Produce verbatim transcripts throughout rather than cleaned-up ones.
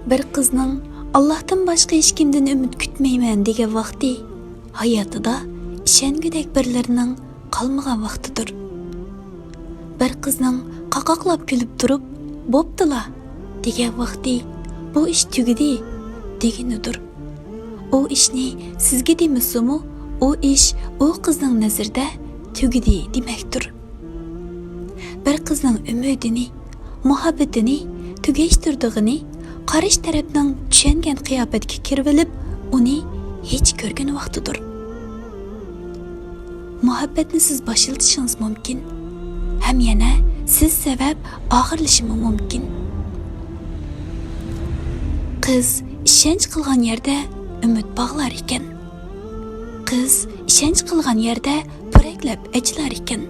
بىر قىزنىڭ «ئاللاھتىن باشقا ھېچكىمدىن ئۈمىد كۈتمەيمەن» دېگەن ۋاقتى ھاياتىدا ئىشەنگۈدەك بىرلىرىنىڭ قالمىغان ۋاقتىدۇر. بىر قىزنىڭ قاقاقلاپ كۈلۈپ تۇرۇپ «بوپتۇلا» دېگەن ۋاقتى «بۇ ئىش تۈگىدى» دېگىنىدۇر. ئۇ ئىشنى سىزگە دېمىسىمۇ، ئۇ ئىش ئۇ قىزنىڭ نەزىرىدە تۈگىدى دېمەكتۇر. بىر قىزنىڭ ئۈمىدىنى، مۇھەببىتىنى تۈگەشتۈرىدىغىنى، قارشى تەرەپنىڭ چۈشەنگەن قىياپەتكە كىرىۋېلىپ، ئۇنى ھېچ كۆرگەن ۋاقتىدۇر. مۇھەببەتنى سىز باشلىتىشىڭىز مۇمكىن، ھەم يەنە سىز سەۋەب ئاخىرلىشىمۇ مۇمكىن. قىز ئىشەنچ قىلغان يەردە ئۈمىد باغلار ئىكەن. قىز ئىشەنچ قىلغان يەردە پورەكلەپ ئېچىلار ئىكەن.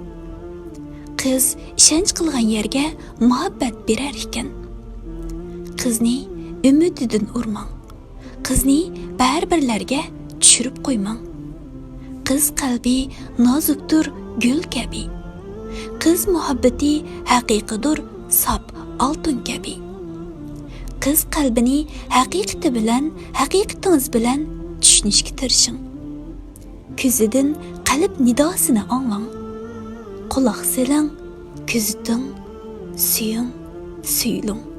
قىز ئىشەنچ قىلغان يەرگە مۇھەببەت بېرەر ئىكەن. قىزنى ئۈمىدىدىن ئۇرماڭ. قىزنى بەرىبىرلەرگە چۈشۈرۈپ قويماڭ. قىز قەلبى نازۇكتۇر گۈل كەبى. قىز مۇھەببىتى ھەقىقىيدۇر ساپ ئالتۇن كەبى. قىز قەلبىنى ھەقىقىتى بىلەن، ھەقىقىتىڭىز بىلەن چۈشىنىشكە تىرىشىڭ. كۆزىدىن قەلب نىداسىنى ئاڭلاڭ. قۇلاق سېلىڭ، كۆزىتىڭ، سۆيۈڭ، سۆيلۈڭ.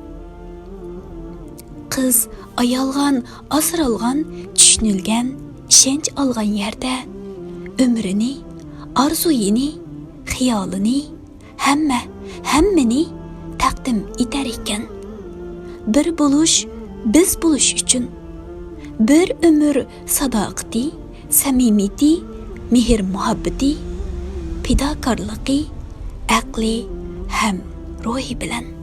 قىز ئايالغان، ئاسرالغان، چۈشىنىلگەن، ئىشەنچ ئالغان يەردە ئۆمرىنى، ئارزۇيىنى، خىيالىنى، ھەممە، ھەممىنى تەقدىم ئېتەر ئىكەن. بىر بولۇش، بىز بولۇش ئۈچۈن. بىر ئۆمۈر ساداقىتى، سەمىمىيىتى، مېھىر-مۇھەببىتى، پىداكارلىقى، ئەقلى ھەم روھى بىلەن.